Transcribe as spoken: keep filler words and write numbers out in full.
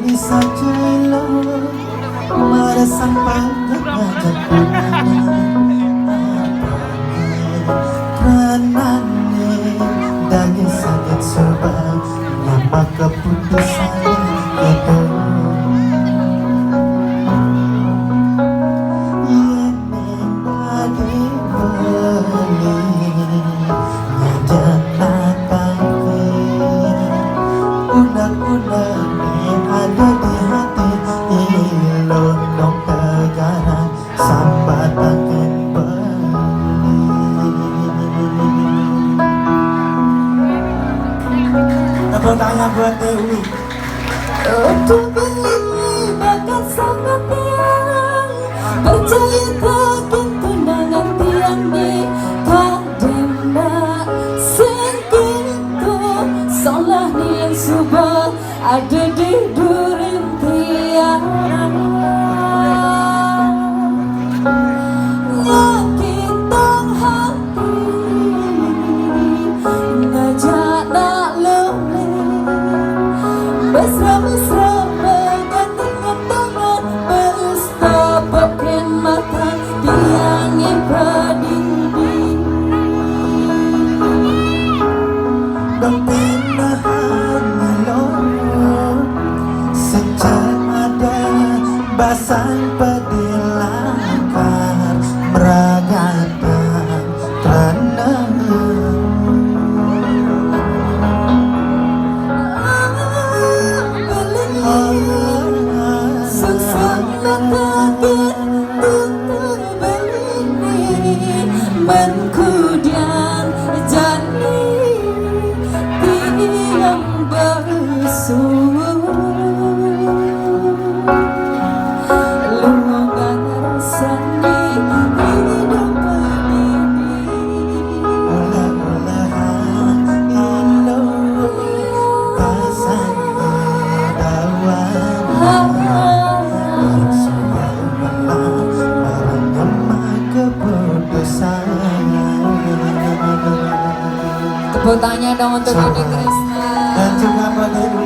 Lisa Jelo, marasang pangkat ngajak tunangan. Apa ranane daging sakit sebab nama keputusan itu. Yen dadi beli ngajak natake. Unek-unek ada di hati, ilon dong tegarang sambataken beli. Tepuk tangan buat Dewi. Untuk beli bakat sama tiang, percaya takin tunangan tiang ni tak dendak sengkento. Salah ni yang suba ada di durin tiang. Nyakitang hati ngajak nak leleh. Mesra-mesra pegangan tangan, berstapokin mata, tiang ipadidi. Dong pinahan lo sejak ada basang pedilakar meragatan tanah. Beli sukses matakan tutur beli ni, mengkudian jani tiang bersuara. Luang ngersani hidup ini. Olah-olahan ilo pasang dawan. Harus malam barang nyemak keputusan. Tepuk tangannya dong untuk Dede Krisna. Dan juga buat Dewi